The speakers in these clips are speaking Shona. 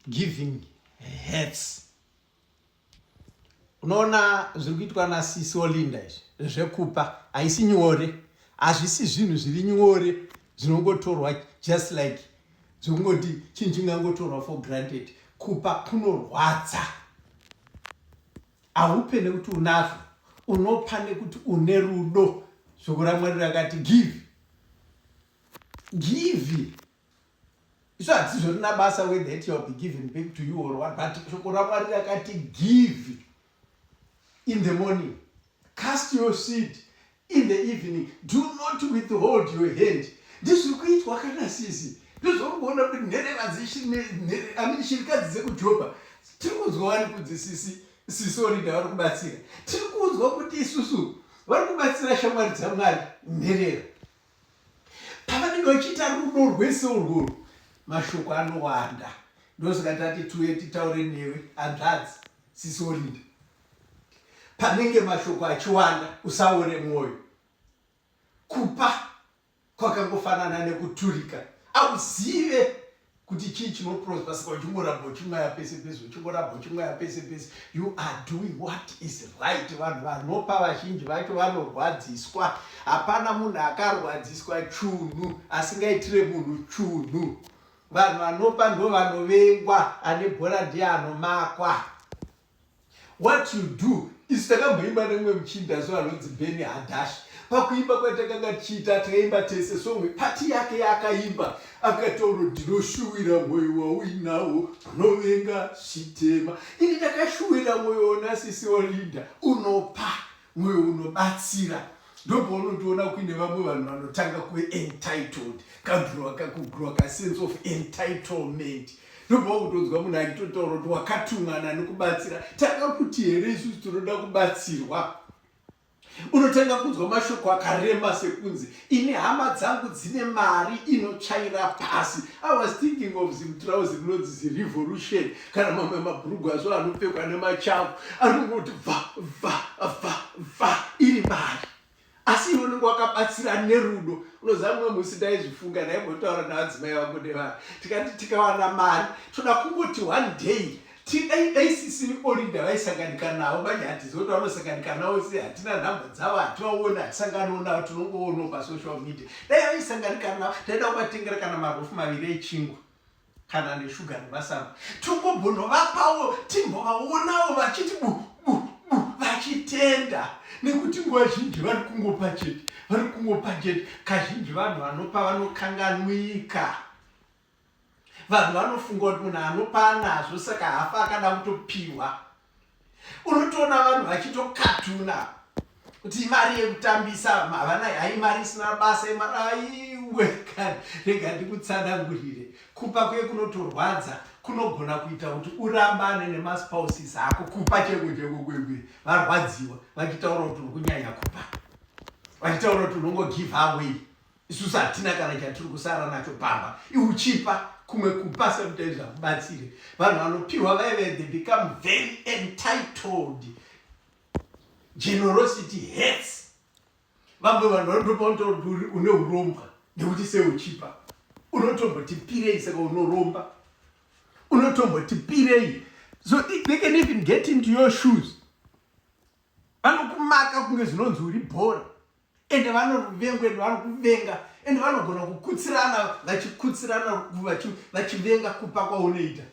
Giving hurts. Unoona zviri kuitwa nasisi Olinda izvi zvekupa haisi nyore, hazvisi zvinhu zviri nyore zvinongotorwa just like zvekungoti chinhu chingangotorwa for granted. Kupa kunorwadza. Haupe nekuti unazvo, unopa nekuti une rudo. Shoko raMwari rakati give, give. Isu hatizorina basa whether it shall be given back to you or what, but shoko raMwari rakati give in the morning, cast your seed in the evening, do not withhold your hand. Ndizviri kuitwa kana sisi, ndizvauri kuona kuti nherera dzeshimean shirikadzi dzekuJoba tiri kunzwa vari kunzi sisi sisi Olinda vari kubatsira. Tiri kunzwa kuti isusu vari kubatsira shamwari dzaMwari nherera. Pavanenge vachiita rudo rwese urwu, mashoko anowanda. Ndosaka tati tiuye titaure newe hanzvadzi sisi Olinda. Panenge mashoko achiwanda, usaore mwoyo. Kupa kwakangofanana nekuturika. Auzive kuti chii chinoprosper, saka uchingoramba uchimwaya pese pese, uchingoramba uchimwaya pese pese. You are doing what is right. Vanhu vanopa vazhinji vacho vanorwadziswa. Hapana munhu akarwadziswa chunhu asingaitire munhu chunhu. Vanhu vanopa ndo vanovengwa, ane bhora ndiye anomakwa. What you do isu takamboimba nemumwe muchinda so anonzi Benny Hadash. Pakuimba kwatakanga tichiita takaimba tese song pati yake yaakaimba akataura ndinoshuwira mwoyo wauinawo unovenga zvitema. Ini ndakashuwira mwoyo wona sisi Olinda unopa mwoyo unobatsira. Ndopaunotoona kuine vamwe vanhu vanotanga kuve entitled, kagrowa ka sense of entitlement. Ndopaukutonzwa munhu achitotaura kuti wakatumwa nani kubatsira. Takakuti here isusu tinoda kubatsirwa? Unotanga kunzwa mashoko akarema sekunzi ini hama dzangu dzine mari inotsvaira pasi. I was thinking of zimutirauzi rinonzi zirevolution kana mamwe mabhurugwa azo anopfekwa nemachafu anongoti va va va va iri mari, asi iwe unenge wakabatsira nerudo. Unoziva mumwe musi ndaizvifunga, ndaimbotaura navadzimai vangu nevana, tikati tikawana mari toda kungoti one day tidai dai sisi Olinda vaisanganika navo. Manje hatizivi kuti vanosanganika navo sei, hatina nhamba dzavo, hativaoni, hatisanganiwo navo, tinongoonawo pasocial media. Dai vaisanganika navo taida kuvatengera kana marofu maviri echingwa kana neshuga nemasamba, tongombonovapawo timbovaonawo vachiti bu bu bu vachitenda, nekuti nguva zhinji vari kungopa chete, vari kungopa chete. Kazhinji vanhu vanopa vanokanganwika. Vanhu vanofunga kuti munhu anopa anazvo, saka hafa akada kutopiwa. Unotoona vanhu vachitokatuna kuti imari yekutambisa, havana hai mari isina basa, aiwe kani. Rega ndikutsanangurire, kupa kuye kunotorwadza, kunogona kuita kuti urambane nemaspouses ako. Kupa cheko cheko kwekwe varwadziwa, vachitaura kuti uri kunyanya kupa, vachitaura kuti unongogive away, isusu hatina kana chatiri kusara nacho pamba, iuchipa. Kumwe kupa sometimes hakubatsire. Vanhu vanopiwa vaive they become very entitled. Generosity hurts. Vamwe vanhu vanotopa kuti une urombwa nekuti seuchipa unotombotipirei, saka unoromba, unotombotipirei. So they can even get into your shoes. Vanokumaka kunge zvinonzi uri bhora, ende vanoruvengwa, ende vanokuvenga, ende vanogona kukutsirana, vachikutsirana vachivenga kupa kwaunoita.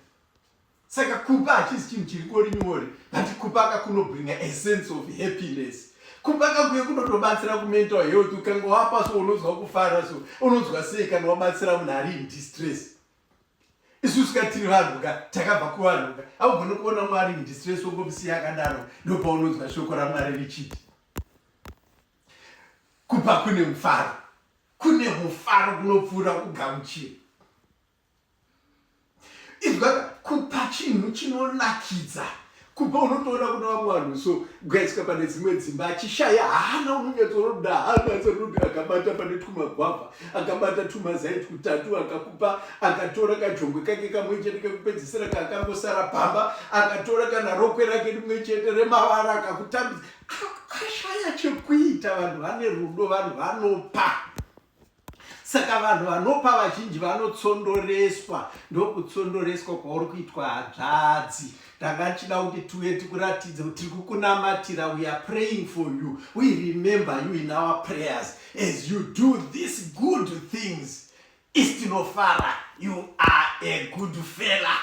Saka kupa hachisi chinhu chiri kori nyore, but kupaka kunobringa a sense of happiness. Kupaka kuye kunotobatsira kumental health. Ukanga wapa so unonzwa kufara, so unonzwa sei kana wabatsira munhu ari in distress? Isusu ka tiri vanhu ka, takabva kuvanhu ka, haugoni kuona Mwari in distress wongomusiya akadaro. Ndopaunonzwa shoko raMwari richiti kupa kune mufaro, kune mufaro kunopfuura kugamuchira. Izwa, kupa chinhu chinonakidza. Kupa unotoona kuna vamwe vanhu so ukaiswa pane dzimwe dzimba achishaya hana, unonyatsoda hana seruti akabata pane twumagwavha, akabata twumazai twutatu, akakupa, akatora kajongwe kake kamwe chete kekupedzisira kakangosara pamba, akatora kana rokwe rake rimwe chete remavara akakutambidza. Ashaya chekuita. Vanhu vane rudo, vanhu vanopa. Saka vanhu vanopa vazhinji vanotsondoreswa, ndokutsondoreswa kwauri kuitwa hanzvadzi. Ndanga ndichida kuti tiuye tikuratidze kuti tiri kukunamatira. We are praying for you, we remember you in our prayers as you do these good things. Istinofara, you are a good fella.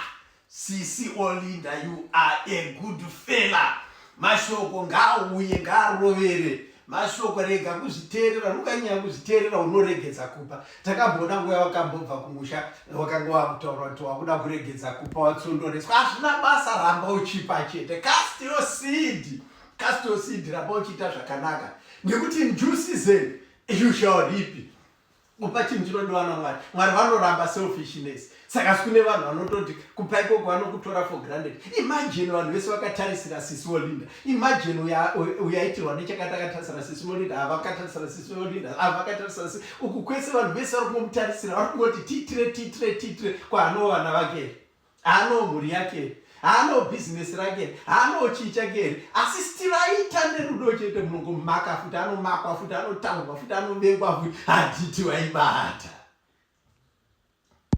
Sisi Olinda, you are a good fella. Mashoko ngaauye, ngaarovere mashoko. Rega kuzviteerera, ukanyanya kuzviteerera unoregedza kupa. Takamboona nguva wakambobva kumusha, wakanga wakutaura kuti wakuda kuregedza kupa, watsondoreswa. Hazvina basa, ramba uchipa chete. Cast your seed, cast your seed, ramba uchiita zvakanaka, nekuti in due season you shall reap. Kupa chinhu chinodiwa naMwari. Mwari vanoramba selfishness. Saka kune vanhu vanototi kupa ikoko vanokutora for granted. Imagine vanhu vese vakatarisira Sisi Olinda. Imagine uyaitirwa nechakati, akatarisira Sisi Olinda, avakatarisira Sisi Olinda, avakatarisira sisi uku kwese. Vanhu vese vari kungomutarisira, vari kungoti tiitire, tiitire, tiitire. Kwaanoo vana vake, haanoo mhuri yake, haanoo bhizinesi rake, haanoo chii chake here? Asi still aita nerudo chete. Munongomaka futi, anomakwa futi, anotaurwa futi, anovengwa futi. Handiti waibata?